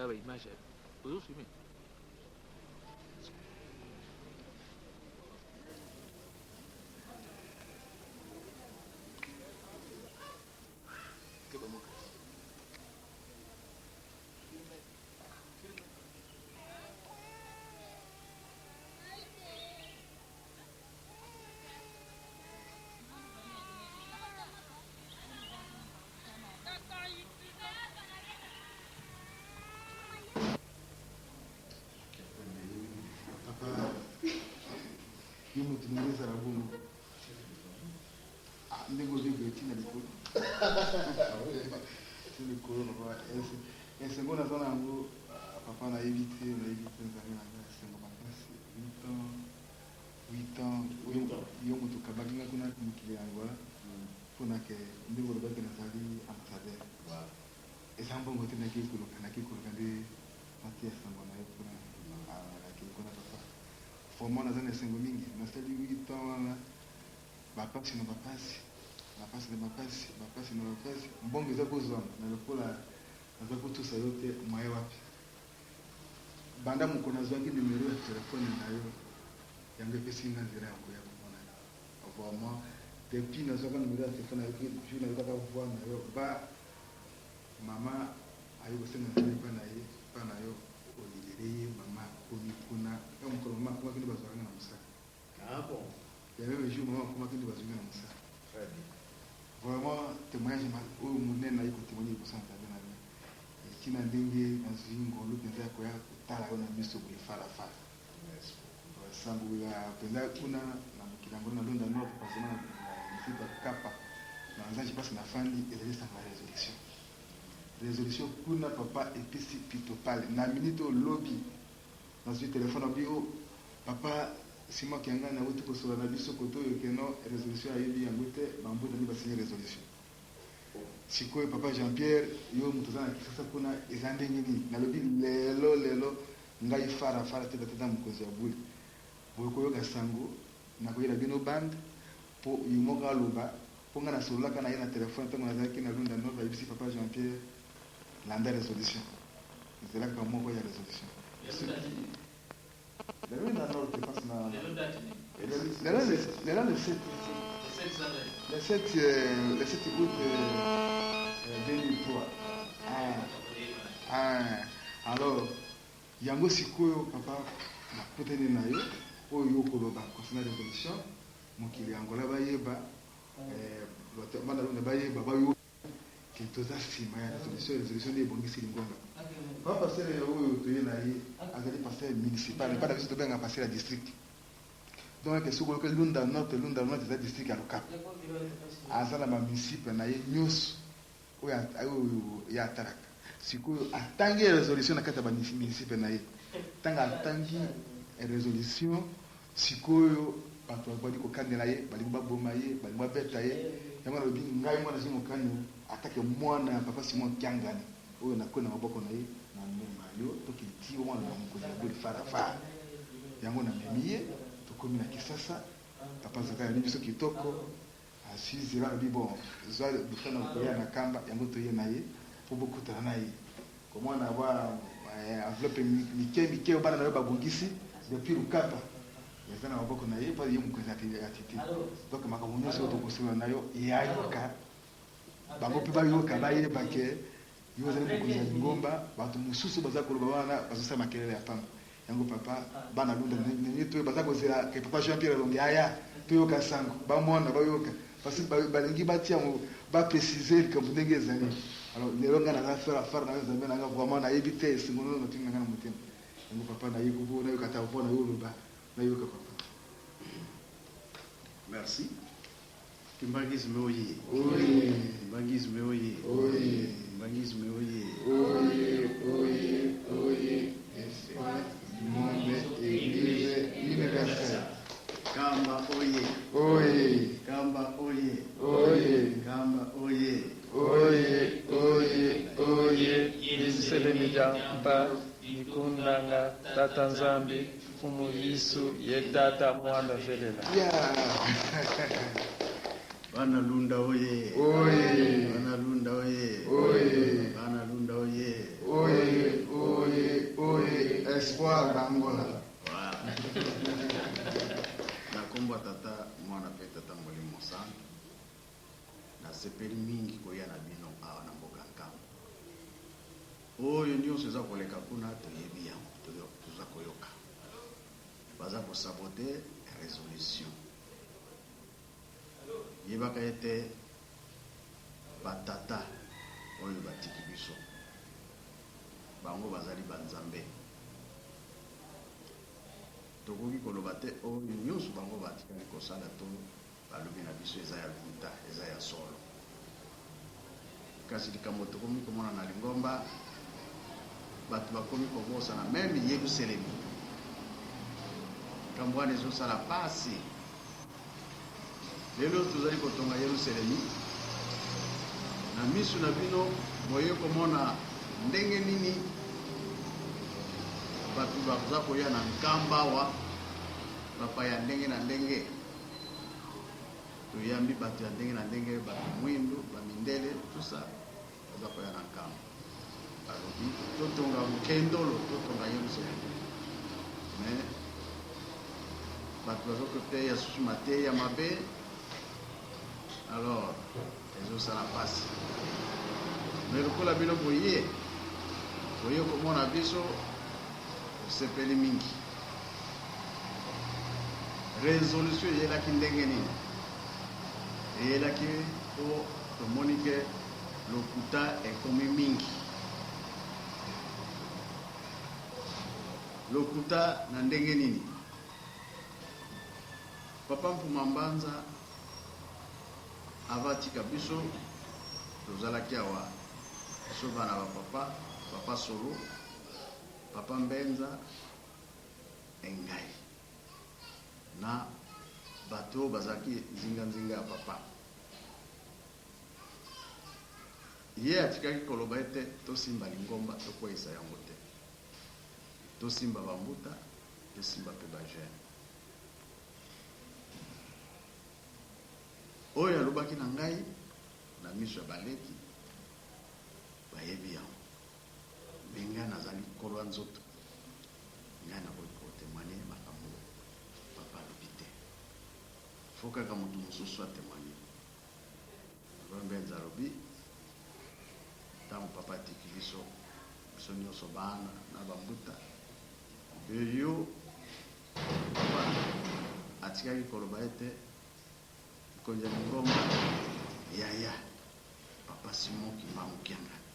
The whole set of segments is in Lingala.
Tala ba image ozo filmer. Keba moka. Papa, yo moto ndenge ezala bongo ah, ndenge ozwi boye ntina likolo ti likolo papa esengo naza na yango ah, papa nayebi te nayebi te nzambe na ngai esengo makasi 8 ans 8 ans yo moto okabaki ngai kuna mokili ya Angola mpona ke ndenge olobaki nazali ambassadeur eza mbongo te nakei koluka nakei koluka nde natia sango na yo kuna nakei kuna papa vraiment naza na esengo mingi nasali 8 ans wana bapasi na bapasi bapasi na bapasi bapasi na bapasi mbongo eza kozwama na lokola naza kotusa yo te mwaye wapi Banda mokolo nazwaki numero ya telephone na yo, yango epesi nga nzela ya koya komona yo. Vraiment, depuis nazwaka numero ya telephone na yo, jour nayokaka voix na yo, ba mama aye kosenga nzela epa na ye, epa na yo, o libere ye, mama akomi kuna. Kaka mokolo mama akomaki nde bazwaka nga na mosala. Ah bon? Le meme jour mama akomaki nde bazwi nga na mosala. Très bien. Vraiment temoignage oyo monene naye ko temoigner liboso ya Nzambe na nga. Tina ndenge nazwi ngolu mpenza ya koya kotala yo na miso boye fala fala. Merci beaucoup. Sango ya mpenza kuna na mokili yango na Lunda Nord département na municipal ya Kapa na Nzanji place nafandi ezali sango ya resolution. Resolution kuna papa epesi pitopale na minute oyo lobi Nazui telephone alobi oh papa Simon Kiangani awuti kosolola na biso kote oyo que non resolution ayebi yango te ba mbuta nde ba signe resolution. Sikoyo papa Jean Pierre yo mutu oza na Kisasa kuna eza ndenge nini? Nalobi lelo lelo ngai fara fara te tata mokonzi ya bule boye koyoka sango nakoyela bino bande po ye moko aloba po ngai nasololaka na ye na telephone tango nazalaki na Lunda Nord ayebisi papa Jean Pierre Landa resolution. Zela kaka moko ya resolution. Lelo na nord te passe na Lelo date nini? Lelo lelo le 7. Le 7 sanza nini? Le 7 le 7 août 2003. Ah. Ah. Alors yango sikoyo papa nakutani na yo oyo yo okoloba concernant resolution mokili ya Angola bayeba eh, bato bana lunda bayeba bayo Que toza sima ya resolution, resolution nde ebongisi lingomba. Papa pasteur oyo toye na ye azali pasteur municipal, epai na biso tobengaka pasteur ya district. Donc soki oyoki Lunda Norte, Lunda Norte eza district ya Lukapa. Aza na ba municipe na ye nyoso oyo oyo ye atalaka. Sikoyo atangi resolution na kati ya ba municipe na ye. Tanga atangi resolution Sikoyo batu babandi kokanela ye, balingi baboma ye, balingi babeta ye. Yango nalobi ngai mwana nazwi mokano ata ke mwana ya papa Simon Kiangani oyo nakwe na maboko na ye, namema yo tokende ti wana na mokonzi ya bule fara fara. Yango namemi ye, tokomi na Kisasa, papa Zaka ayambi biso kitoko, azwi zela alobi bon zwa mokano ya koya na Kamba, yango toye na ye po bokutana na ye. Komona ba enveloppe mike mike oyo bana na yo babongisi depuis Lukapa eza na maboko na ye mpo ye mokonzi ya tite. Donc makambo nyonso oyo tokosolola na yo ye ayoka, bango mpe bayoka, bayeba ke yo ozali mokonzi ya lingomba. Bato mosusu baza koloba wana bazosala makelele ya pamba. Yango papa bana Lunda ndenge toyo baza kozela ke papa Jean Pierre Elongi aya toyoka sango bamona bayoka parce que balingi batia yango ba preciser likambo ndenge ezali. Alors lelo ngai naza faire affaire na yo Nzambe na ngai vraiment nayebi te esengo nini otindi na ngai na motema. Yango papa naye ko nayoka ata voix na yo oloba nayoka papa. Merci. Kimbanguisme oye. Oye. Kimbanguisme oye. Oye. Kimbanguisme oye. Oye, oye, oye, Espagne, monde, eglise universelle. Kamba oye. Oye. Kamba oye. Oye. Kamba oye. Oye, oye, oye. Biselemi dia mpa dikunanga Tata Nzambi Mfumu Yesu ye Tata Muana velela. Yeah. Bana Lunda oye. Oye. Bana Lunda oye. Oye. Bana Lunda oye. Oye, oye. Nasepeli mingi koya na bino awa na mboka Nkamba. Oyo nyonso eza koleka kuna toyebi yango, toza koyoka. Baza ko saboter resolution. Yebaka ete ba tata oyo batiki biso, bango bazali ba nzambe. Tokoki koloba te oyo nyonso bango batikali kosala to balobi na biso eza ya lokuta, eza ya solo. Kasi likambo tokomi komona na lingomba, bato bakomi kobosana meme Yeluselemi. Likambo wana ezosala pasi. Lelo tozali kotonga Yeluselemi. Na misu na bino boye komona ndenge nini bato baza koya na Nkamba awa, bapaya ndenge na ndenge. Toyambi bato ya ndenge na ndenge, bato mwindu, ba mindele, tout ça baza koya na Nkamba. Balobi totonga Nkendolo, totonga Yelusalemi. Mais bato bazokoteya susu mateya mabe, alors ezosala pasi. Mais lokola bino boye, boye komona biso, tosepeli mingi. Resolution eyelaki ndenge nini? Eyelaki po tomoni ke lokuta ekomi mingi. Lokuta na ndenge nini? Papa Mpuma Mbanza ava atika biso, tozalaki awa biso bana ba papa, papa Solo, papa Mbenza, engai na bato oyo bazalaki nzinganzinga ya papa. Ye atikaki koloba ete tosimba lingomba, tokweyisa yango te, tosimba bambuta, tosimba mpe ba jeunes. Oyo alobaki na ngai na miso ya baleki bayebi yango, me ngai nazali nkolo ya nzoto, ngai nakoki ko temoigner makambo papa alobi te, faut kaka moto mosusu a temoigner. Papa Mbenza alobi ntango papa atiki biso, biso nyonso bana na bambuta, yo papa atikaki koloba ete mokonzi ya lingomba yaya papa Simon Kimbangu Kiangani,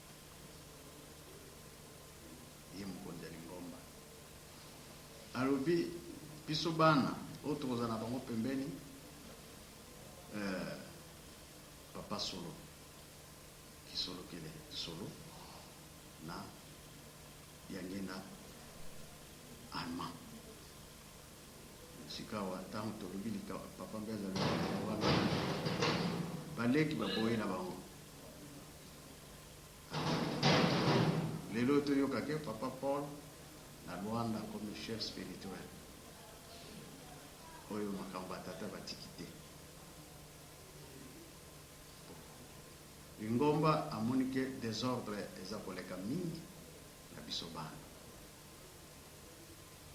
ye mokonzi ya lingomba, alobi biso bana oyo tokozala na bango pembeni, papa Solo Kisolokele Solo na Diangienda Allemand. Sikawa ntango tolobi papa Mbenza alobi likambo wana, baleki baboyi na bango. Lelo toyoka ke papa Paul na Luanda comme chef spirituel, oyo makambo ya tata batiki te. Lingomba amoni ke desordre eza koleka mingi na biso bana.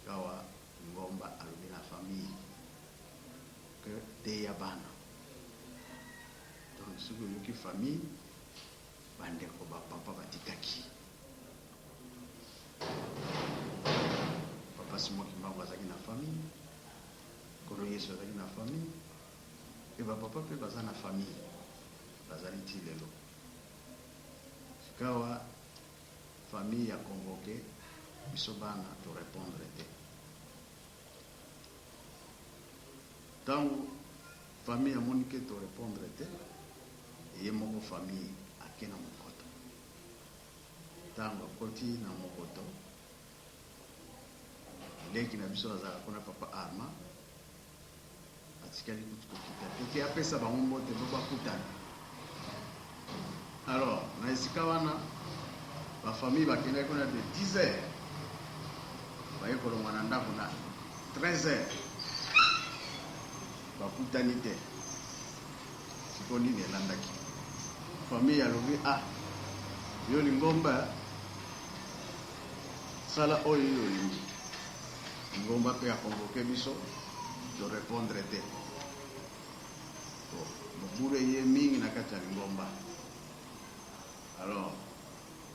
Kawa lingomba alobi na famille ke teya bana. Donc soki oyoki famille, bandeko ba papa batikaki. Papa Simon Kimbangu azalaki na famille, Nkolo Yesu azalaki na famille, e ba papa pe baza na famille, bazali ti lelo. Sikawa famille ya convoqué biso bana to répondre te. Tango famille amoni ke to répondre te, ye moko famille ake na mokoto. Tango akoti na mokoto, leki na biso azalaka kuna papa Arma atikali kutu kokita te ke apesa bango mbote po bakutana. Alors na esika wana ba famille bakendaki kuna de 10 heures, baye kolongwa na ndako na 13 heures, bakutani te. Sikoyo nini elandaki? Famille alobi ah, yo lingomba sala oyo yo olingi. Lingomba pe a convoquer biso, to répondre te. Bon, mobulu eye mingi na kati ya lingomba.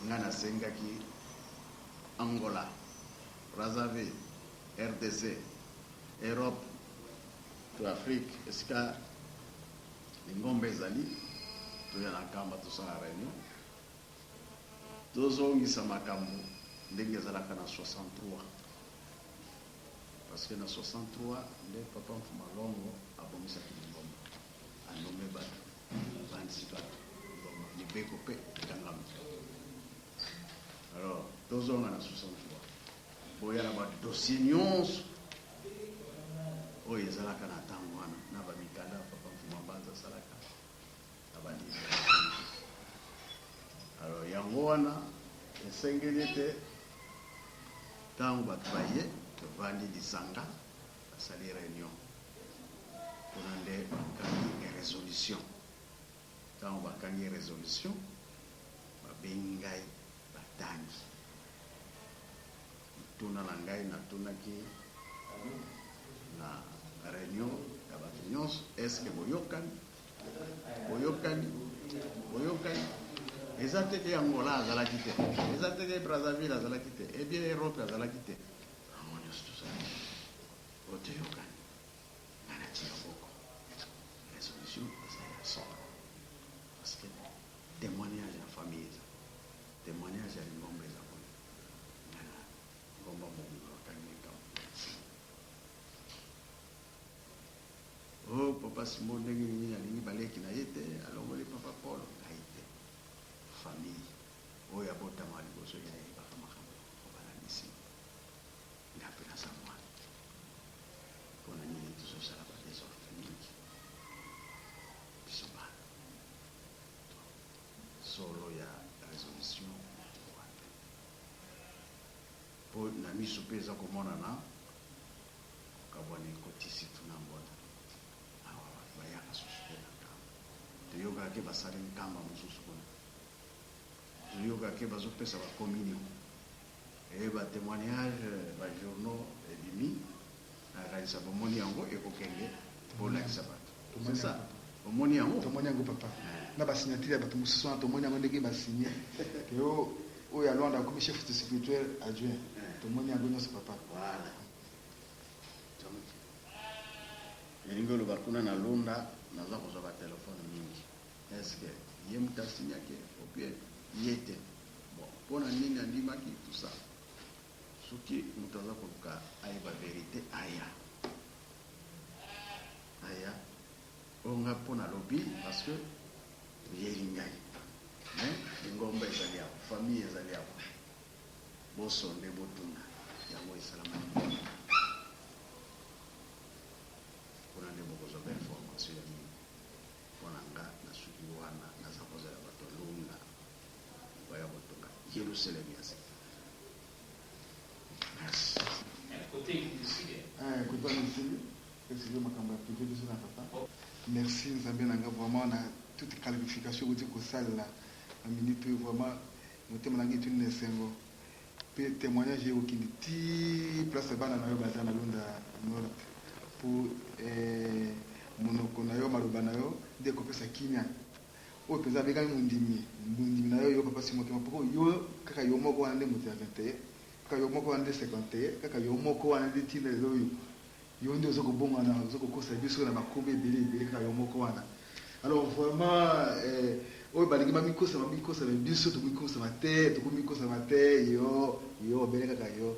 Nga nasengaki Angola, Brazzaville, rdc, Europe to Afrique esika lingomba ezali, toya na Nkamba tosala reunion, tozongisa makambo ndenge ezalaka na 63. Parce que na 63 nde Papa Mfuma Longo abongisaki lingomba, a nommer batu, avandisi batu, lingomba, mibeko pe ekangami. Alors tozonga na 63, boya na ba dossiers nionso oyo ezalaka na tango wana, na ba mikanda Papa Mfuma Mbanza asalaka, na ba livres. Alors yango wana esengeli ete Tango bato baye, tovandi lisanga, basali reunion. Kuna nde bakangi resolution. Tango bakangi resolution, babengi ngai, batangi. Mituna na ngai natunaki na reunion ya bato nionso, est-ce que boyokani? Boyokani, boyokani. Eza te ke Angola azalaki te, eza te ke Brazzaville azalaki te, eh bien Europe azalaki te. Bango nyonso tozalaki. Oyo toyokani, nga natie loboko. Resolution eza ya solo. Parce que témoignage ya famille eza, témoignage ya lingomba eza kuna. Nga na lingomba mobimba bakangi likambo. Oh papa Simon ndenge nini alingi baleki na ye te alongoli papa Paul ngai te famille oyo abotama liboso ye ayebaka makambo obalandi sima nga pe naza mwana pona nini tozosala ba desordre mingi biso bana to solo ya resolution yango wana po na miso pe eza komonana Kokabwana ekoti surtout na Angola awa batu bayaka susu te na nkamba toyokaka ke basali nkamba mosusu kuna toyokaka ke bazopesa ba communion et ba temoignage ba journaux ebimi nakanisa bomoni yango ekokende bolakisa bato c'est ça bomoni yango tomoni yango papa na ba signature ya bato mosusu wana tomoni yango ndenge ba signe ke oyo ya Luanda akomi chef de spirituel adjoint tomoni yango nyonso papa. Voilà. Donc elingi oloba kuna na Lunda naza kozwa ba telephone mingi est ce que ye mutu a signaki ou bien ye te bon pona nini andimaki tout ça soki mutu aza koluka ayeba verite aya aya oyo nga po nalobi parce que oyeli ngai mais lingomba ezali awa famille ezali awa Bo sonde bo tuna yango esalamaki ndenge nini? Kuna nde bokozwa ba information ya mingi. Pona nga na suki wana naza kozela bato ya lunda baya kotonga Yelusalemi ya sika. Merci. Cote esili eh. Eh cote wana esili pe sikoyo makambo ya prive biso na papa. Merci nzambe na nga vraiment na toute qualification owuti kosalela na minute oyo vraiment Motema na ngai etondi na esengo pe temoignage eko kende ti place bana na yo baza na Lunda Nord po eh monoko na yo maloba na yo nde ekopesa kimia oyo penza abengami mondimi mondimi na yo yo papa Simon Kimbangu po yo kaka yo moko wana nde moto ya 21 kaka yo moko wana nde 51 kaka yo moko wana nde ti lelo oyo yo nde ozo kobongwana ozo kokosa biso na ba kombo ebele ebele kaka yo moko wana alors vraiment eh, oyo balingi bamikosa bamikosa me biso tokomikosama te tokomikosama te yo yo obele kaka yo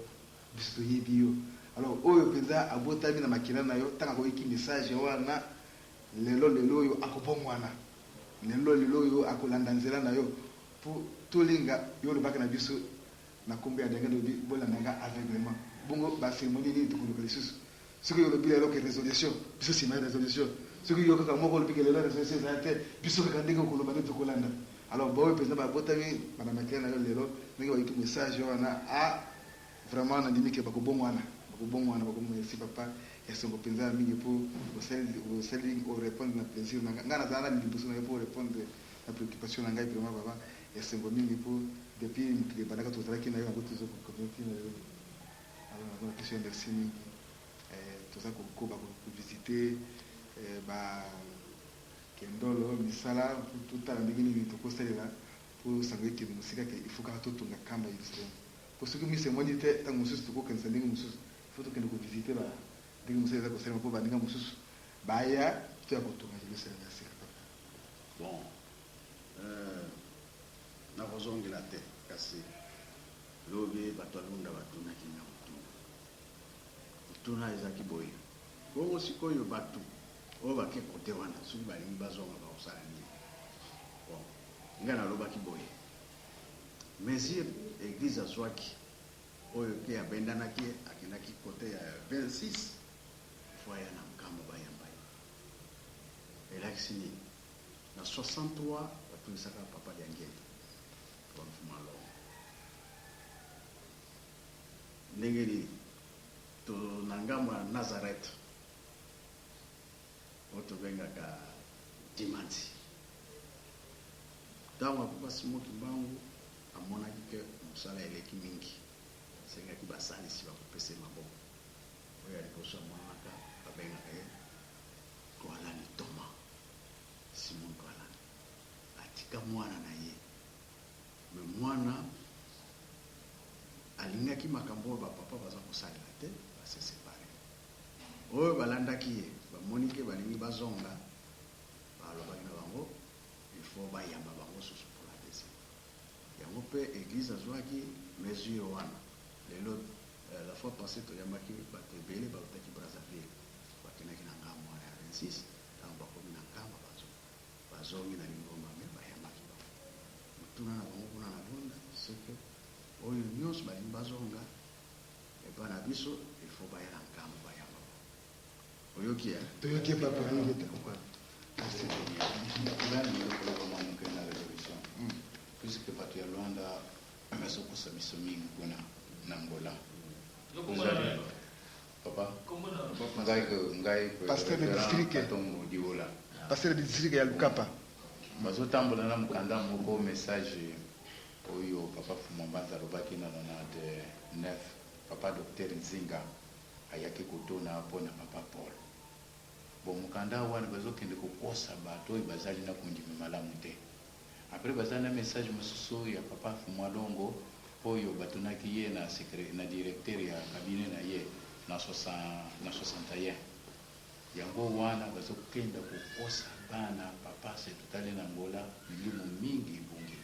biso toyebi yo alors oyo mpenza abotami na makila na yo ntango akoyoki message wana lelo lelo oyo akobongwana lelo lelo oyo akolanda nzela na yo mpo tolinga yo olobaki na biso Na kombo ya Daniel olobi bolanda nga aveuglement bongo ba ceremonie nini tokoluka lisusu soki olobi lelo ke resolution biso sima ya resolution soki yo kaka moko olobi ke lelo resolution ezali te biso kaka ndenge okoloba nde tokolanda alors baoyo penza babotami bana makila na yo lelo ndenge bayoki message wana ah vraiment nandimi ke bakobongwana bakobongwana bako merci papa esengo penza mingi po osali osali o repondre na plaisir na nga nga nazala na liboso na yo po repondre na preoccupation na ngai vraiment papa Esengo mingi po depuis mokili ebandaka tozalaki nayo yango tozo ko continue ti na lelo alors nazo napesi yo merci mingi toza kokoba ko visite ba kendolo misala totala ndenge nini tokosalela. Mpo sango ekende mosika ke il faut kaka totonga Nkamba Yerusalem. Mpo soki miso emoni te, ntango mosusu tokokanisa ndenge mosusu. Il faut tokende ko visiter ba ndenge mosala eza kosalema mpo baninga mosusu baya toya kotonga Jerusalem ya sika papa. Bon, euh, nakozongela te, kasi lobi bato ya Lunda batunaki nga motuna. Motuna ezalaki boye, bongo sikoyo bato oyo bake kote wana soki balingi bazonga bakosala nini? Bon, Ngai nalobaki boye, mesure eglise azuaki oyo ke abendanaki ye akendaki cote ya 26 il faut aya na Nkamba bayamba ye. Elakisi nini? Na 63 batunisaka papa Diangienda papa Mfumu Alongo ndenge nini to na ngambo ya Nazareth oyo tobengaka Dimansi. Tango ya Papa Simon Kimbangu amonaki que mosala eleki mingi, asengaki basalisi bakopesa ye maboko. Oyo ya liboso amonanaka babengaka ye Twalani Thomas, Simon Twalani. Atika mwana na ye, mais mwana alingaki makambo oyo ba papa baza kosalela te, ba se separer. Oyo balandaki ye bamoni que balingi bazonga, balobaki na bango il faut bayamba bango susu pour la deuxième fois. Yango pe eglise azuaki mesure wana. Lelo la fois passee toyambaki batu ebele bawutaki Brazzaville bakendaki na ngambo wana ya 26, tango bakomi na Nkamba bazo bazongi na lingomba mais bayambaki bango. Motuna na bango kuna na Luanda c'est que oyo nionso balingi bazonga epa na biso il faut baya na Nkamba bayamba bango. Oyoki hein? Toyoki papa, ingeta. Merci. Nga nalingi koloba mwa moke na resolution puisque bato ya Luanda bazokosa biso mingi kuna na Angola. Ozali papa ngai ngai Pasteur de district. Katongo Diola. Pasteur de district ya Lukapa. Bazotambola na mokanda moko message oyo papa Fuma Mbanza alobaki na 99 papa docteur Nzinga ayaki kotuna mpo na papa Paul. Bon mokanda wana bazokende kokosa bato oyo bazali na kondima malamu te. Après bazali na message mosusu ya papa Fumua Longo oyo batunaki ye na na directeur ya cabinet na ye na 61. Yango wana bazokenda kokosa bana papa se totali na Angola milimo mingi ebungi.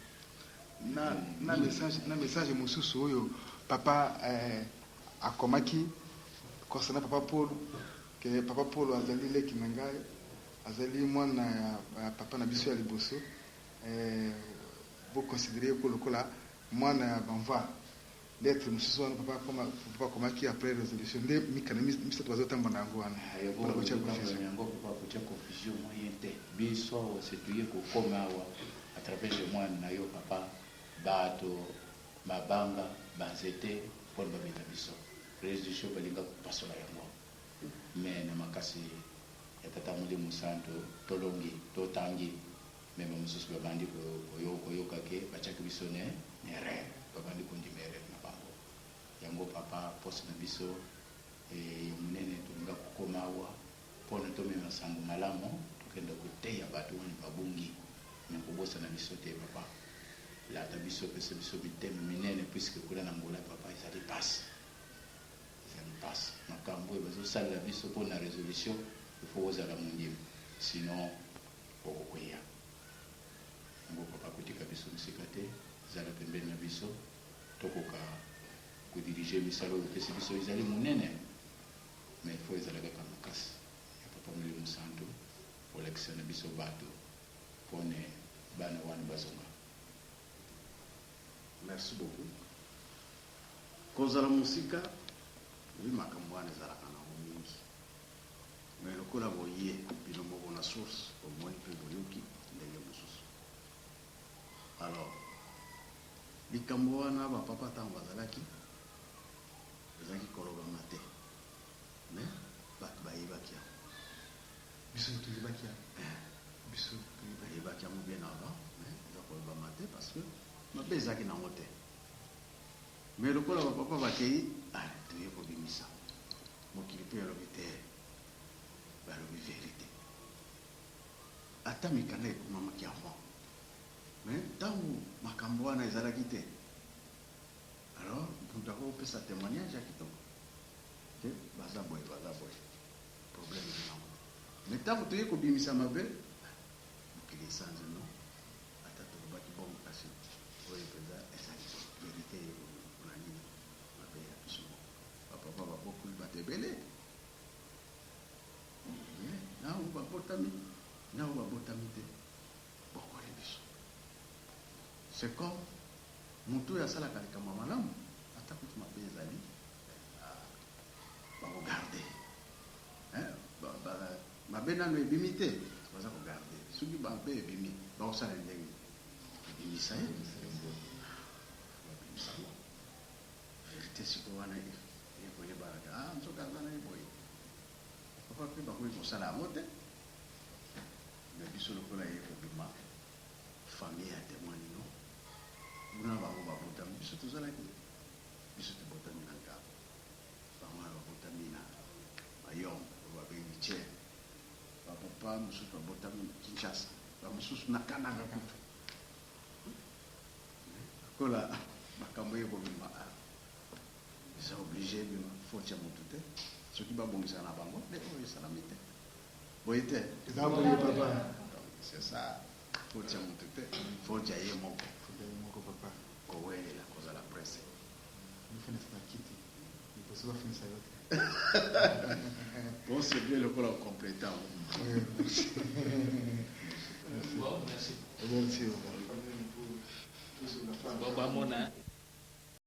Na na message na message mosusu oyo papa eh, akomaki concernant papa Paul que papa Paul azali leki na ngai, azali mwana ya papa na biso ya liboso, eh, bo considerer ye ko lokola mwana ya banva. Lettre mosusu wana papa akoma papa akomaki après resolution nde mikanda misato bazo tambola na yango wana pona kotia confusion. Yango papa kotia confusion moyen te biso awa se toye kokoma awa à travers de mwana na yo papa bato mabanga ba nzete pona babeta biso resolution balinga kopasola yango mais na makasi ya tata molimo santu tolongi totangi Mais ba mosusu ba bandi koyoka ke batiaki biso ne erreur, ba bandi kondima erreur na bango. Yango papa poste na biso ya monene tolinga kokoma awa pona tomema sango malamu tokenda koteya bato wana babungi. Mais kobosana biso te papa, lata biso, pesa biso mitema minene puisque kuna na Angola papa ezali pasi, ezali pasi makambo oyo bazosalela biso pona resolution il faut ozala mondimi sinon Okokweya. Yango papa kotika biso mosika te, zala pembeni na biso tokoka ko diriger misala oyo opesi biso ezali monene mais il faut ezala kaka makasi ya papa molimo santu olakisa na biso bato pone bana wana bazonga. Merci beaucoup. Kozala mosika, oui makambo wana ezalaka nango mingi. Mais lokola boye bino moko na source bomoni pe boyoki ndenge mosusu. Alors likambo wana ba papa tango bazalaki ezalaki kolobama te mais batu bayebaki yango. Biso toyebaki yango. Biso toyebaki. Bayebaki yango bien avant mais eza kolobama te parce que mabe ezalaki nango te. Mais lokola ba papa bakeyi ah toye kobimisa. Mokili pe elobi te balobi verite ata mikanda ekomamaki avant mais tangu. Makambo wana ezalaki te. Alors moto akoki kopesa temoignage ya kitoko ke baza boye, baza boye, problème eza nango te. Mais ntango toye kobimisa mabe, mokili esanzi non, ata tolobaki bongo, kasi oyo mpenza ezali verite ye mpona nini mabe ya biso moko. Bapapa babokoli bato ebele, mais nao babotami, nao babotami te, bokoli biso. C'est comme moto oyo asalaka likambo ya malamu, ata kutu mabe ezali, bakogarde mabe nano ebimi te, baza kogarde. Soki mabe ebimi, bakosala ndenge ebimisa ye, babimisa ngo verité. Sikoyo wana ekoyebaka, ah, nzoka aza na ye boye. Papa mpe bakoki kosala yango te. Me biso lokola ye kobima, famille ya témoin nino kuna, bango babotami, biso tozalaki, biso tobotami na Ngaba, bango wana babotami na Mayombe oyo babengi Tie. Bapapa mosusu babotami na Kinshasa, bamosusu na Kananga kutu. Lokola makambo ye kobima, eza obligé ebima, faute ya motu te. Soki babongisa na bango nde oyo esalami te boye te. Eza boye, papa. Donc c'est ça, faute ya motu te, faute ya ye moko. Faute ya ye moko, papa. Kowelela, kozala presse. Mifunisa na kiti liboso bafunisa yo te. Bon, c'est bien lokola complétant. Bon, merci. Merci. Bon, bamona.